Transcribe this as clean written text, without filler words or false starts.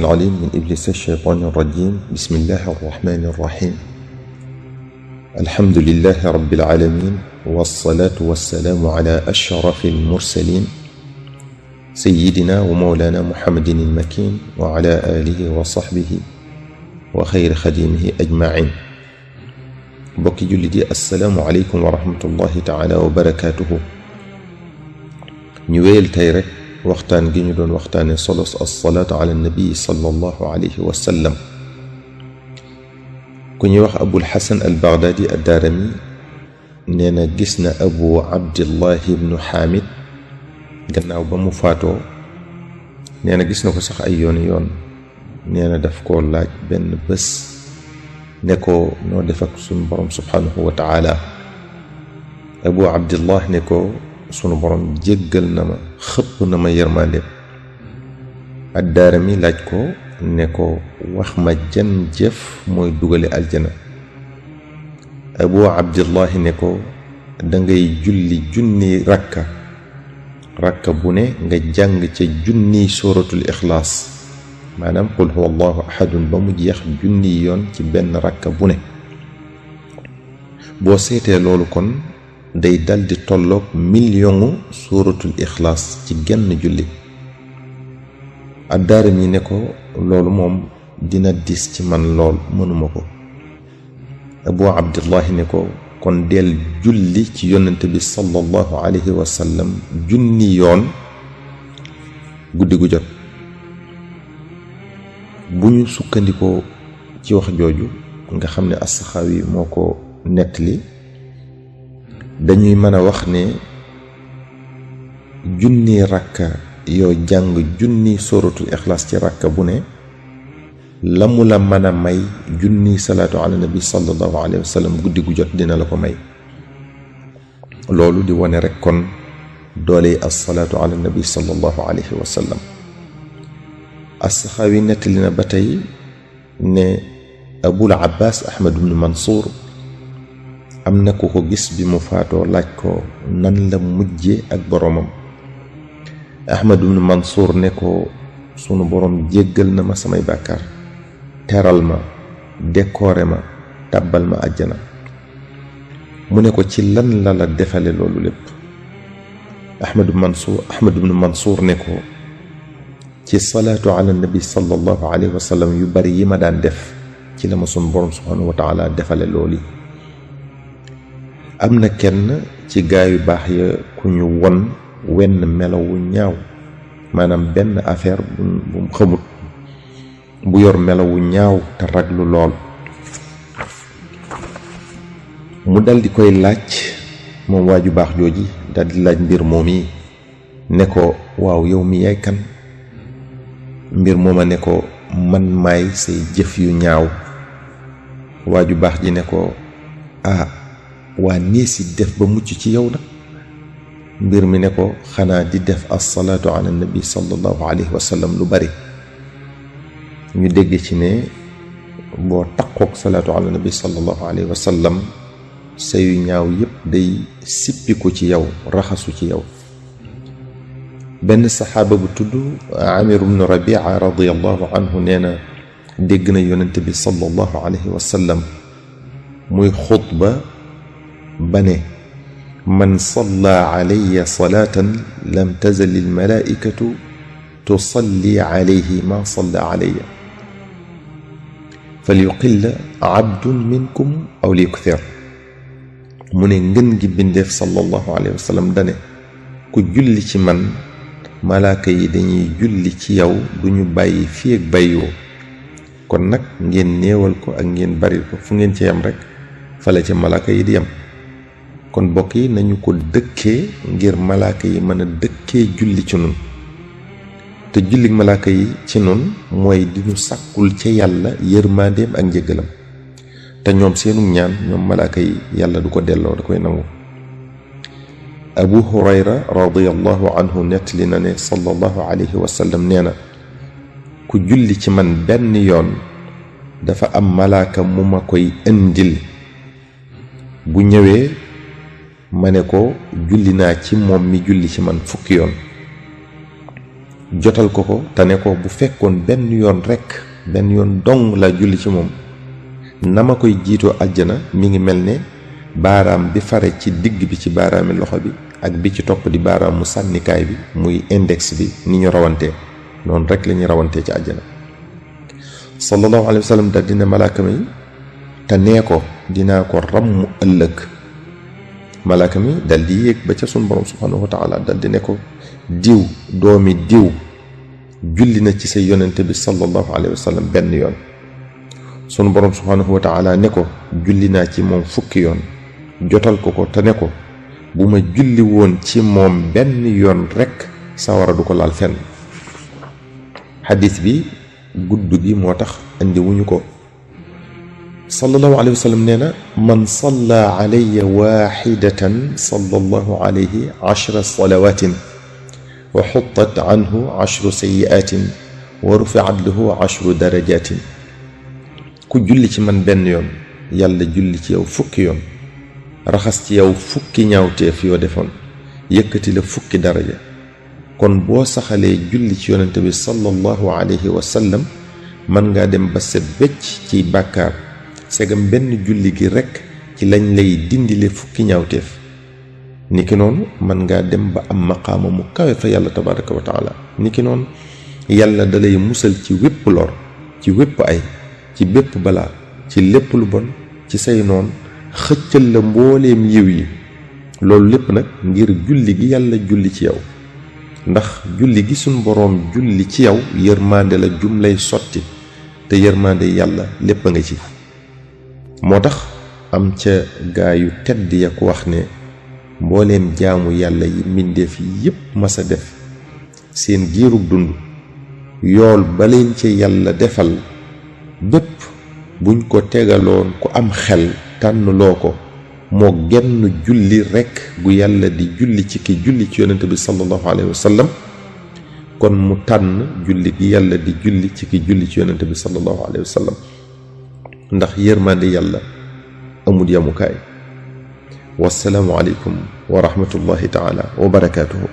العليم من إبليس الشيطان الرجيم. بسم الله الرحمن الرحيم. الحمد لله رب العالمين، والصلاة والسلام على أشرف المرسلين سيدنا ومولانا محمد المكين وعلى آله وصحبه وخير خديمه أجمعين. بوكي جلدي السلام عليكم ورحمة الله تعالى وبركاته. نيويل تايرك waxtaan gi ñu doon waxtaane solos as-salaatu ala nabi sallallahu alayhi wa sallam. ku ñuy wax abul xasan al baghdadi ad-daarami nee na gis na abu abdillahi ibnu xaamid gannaaw ba mu faatoo. nee na gis na ko sax ay yoon nee na daf koo laaj benn bés ne ko noo def ak sunu borom subhanahu wa taala. abu abdillah ne ko sunu borom jéggal na ma, xëpp na ma yërmande. ad-Daarimi laaj ko ne ko wax ma jan jëf mooy dugale aljana. abu abdillahi ne ko dangay julli junni rakka bu ne nga jàng ca junni suratul ixlaas, maanaam qul huwa allahu ahadun ba mu jeex junni yoon ci benn rakka bu ne. boo seetee loolu kon day daldi tolloog millionu suratul ixlaas ci genn julli. ad-Daarimi ne ko loolu moom dina dis ci man lool, mënuma ko. abu abdillahi ne ko kon del julli ci yonent bi sallallahu alayhi wa sallam junni yoon guddi gu jot. bu ñu sukkandikoo ci wax jooju nga xam ne as-Saxaawi moo ko nettali, dañuy mën a wax ne junni rakka yoo jàng junni suratul ixlaas ci rakka bu ne la mu la mën a may junni salaatu ala nabi sallallahu alayhi wa sallam guddi gu jot dina la ko may. loolu di wane rek kon doole as-salaatu ala nabi sallallahu alayhi wa sallam. as-Saxaawi nettali na ba tey ne abul abbas ahmad ibn mansour am na ku ko gis bi mu faatoo, laaj ko nan la mujje ak boroomam. ahmad ibn mansour ne ko sunu boroom jéggal na ma samay bàkkaar, teral ma, décoré ma, tàbbal ma àjjana. mu ne ko ci lan la defale loolu lépp. ahmad ibn mansour ne ko ci salaatu ala nabi sallallahu alayhi wa sallam yu bari yi ma daan def ci la ma sunu boroom subhanahu wa taala defale loolu. am na kenn ci gaa yu baax ya ku ñu won wenn melawu ñaaw, maanaam benn affaire bu mu xamut, bu yor melawu ñaaw te raglu lool. mu dal di koy laaj moom waa ju baax jooji, dal di laaj mbir moom yi ne ko waaw yow mi yaay kan? mbir mooma ne ko man maay say jëf yu ñaaw. waa ju baax ji ne ko waa nii si def ba mucc ci yow nag? mbir mi ne ko xanaa di def as-salaatu ala nabi sallallahu alayhi wa sallam lu bari. ñu dégg ci ne boo taqook salaatu ala nabi sallallahu alayhi wa sallam sa yu ñaaw yépp day sippiku ci yow, raxasu ci yow. benn saxaaba bu tudd amir ibn rabia radiyallahu anhu nee na dégg na yonent bi sallallahu alayhi wa sallam muy xutba ba ne man salla alayya salaatan lam tazal al malaikatu tusalli alayhi ma salla alayya falyuqilla abdun minkum aw liyukthir. mu ne ngën gi bindeef sallallahu alayhi wa sallam dane ku julli ci man malaaka yi dañuy julli ci yow duñu bàyyi fii ak bàyyoo. kon nag ngeen néewal ko ak ngeen bari ko, fu ngeen ci yam rek fale ca malaaka yi di yam. kon bokk yi nañu ko dëkkee ngir malaaka yi mën a dëkkee julli ci nun. te julli malaaka yi ci nun mooy di ñu sàkkul ca yàlla yërmandeem ak njëggalam. te ñoom seenu ñaan ñoom malaaka yi yàlla du ko delloo, da koy nangu. abu hurayra radiyallahu anhu nettali na ne sallallahu alayhi wa sallam nee na ku julli ci man benn yoon dafa am malaaka mu ma koy indil. bu ñëwee ma ne ko julli naa ci moom mi julli ci man fukki yoon. jotal ko te ne ko bu fekkoon benn yoon dong la julli ci moom na ma koy jiitoo àjjana mi ngi mel ne baaraam bi fare ci digg bi ci baaraami loxo bi ak bi ci topp di baaraam mu sànnikaay bi muy index bi ni ñu rawantee noonu rek la ñuy rawantee ci àjjana. sallallahu alayhi wa sallam dal dina malaaka mi te nee ko dinaa ko ràmm ëllëg. malaaka mi dal di yéeg ba ca sun borom subhanahu wa taala dal di ne ko diw doomi diw julli na ci sa yonente bi sallallahu alayhi wa sallam benn yoon. sun borom subhanahu wa taala ne ko julli naa ci moom fukki yoon jotal ko te ne ko bu ma julli woon ci moom benn yoon rekk sawara du ko laal fenn. xadis bi gudd gi moo tax andi wuñu ko. sallallahu alayhi wa sallam nee na man salla alayya waxidatan sallallahu alayhi 10 salawatin wa xuttat anhu 10 sayiatin wa rufiat lahu 10 darajatin. ku julli ci man benn yoon yàlla julli ci yow fukki yoon raxas ci yow fukki ñaawteef yoo defoon yëkkati la fukki daraja. kon boo saxalee julli ci yonente bi sallallahu alayhi wa sallam mën ngaa dem ba set becc ci bàkkaar segam benn julli gi rekk ci lañ lay dindile fukki ñaawteef. niki noonu mën ngaa dem ba am maqaama mu kawe fa yàlla tabaraka wa taala. niki noonu yàlla dalay musal ci wépp lor ci wépp ay ci bépp balaa ci lépp lu bon ci say noon xëccal la mbooleem yiw yi. loolu lépp nag ngir julli gi yàlla julli ci yow ndax julli gi suñ boroom julli ci yow yërmande la jum lay sotti te yërmande yàlla lépp a nga ci. moo tax am ca gaa yu tedd ya ku wax ne mbooleem jaamu yàlla yi mbindeef yépp masa def seen giirug dund yool ba leen ci yàlla defal bépp buñ ko tegaloon ku am xel tànnloo ko moo genn julli rekk gu yàlla di julli ci ki julli ci yonente bi sallallahu alayhi wa sallam kon mu tànn julli gi yàlla di julli ci ki julli ci yonente bi sallallahu alayhi wa sallam ndax yërmande yàlla amul yamukaay. wassalaamu aleykum wa rahmatullahi taala wa barakaatuhu.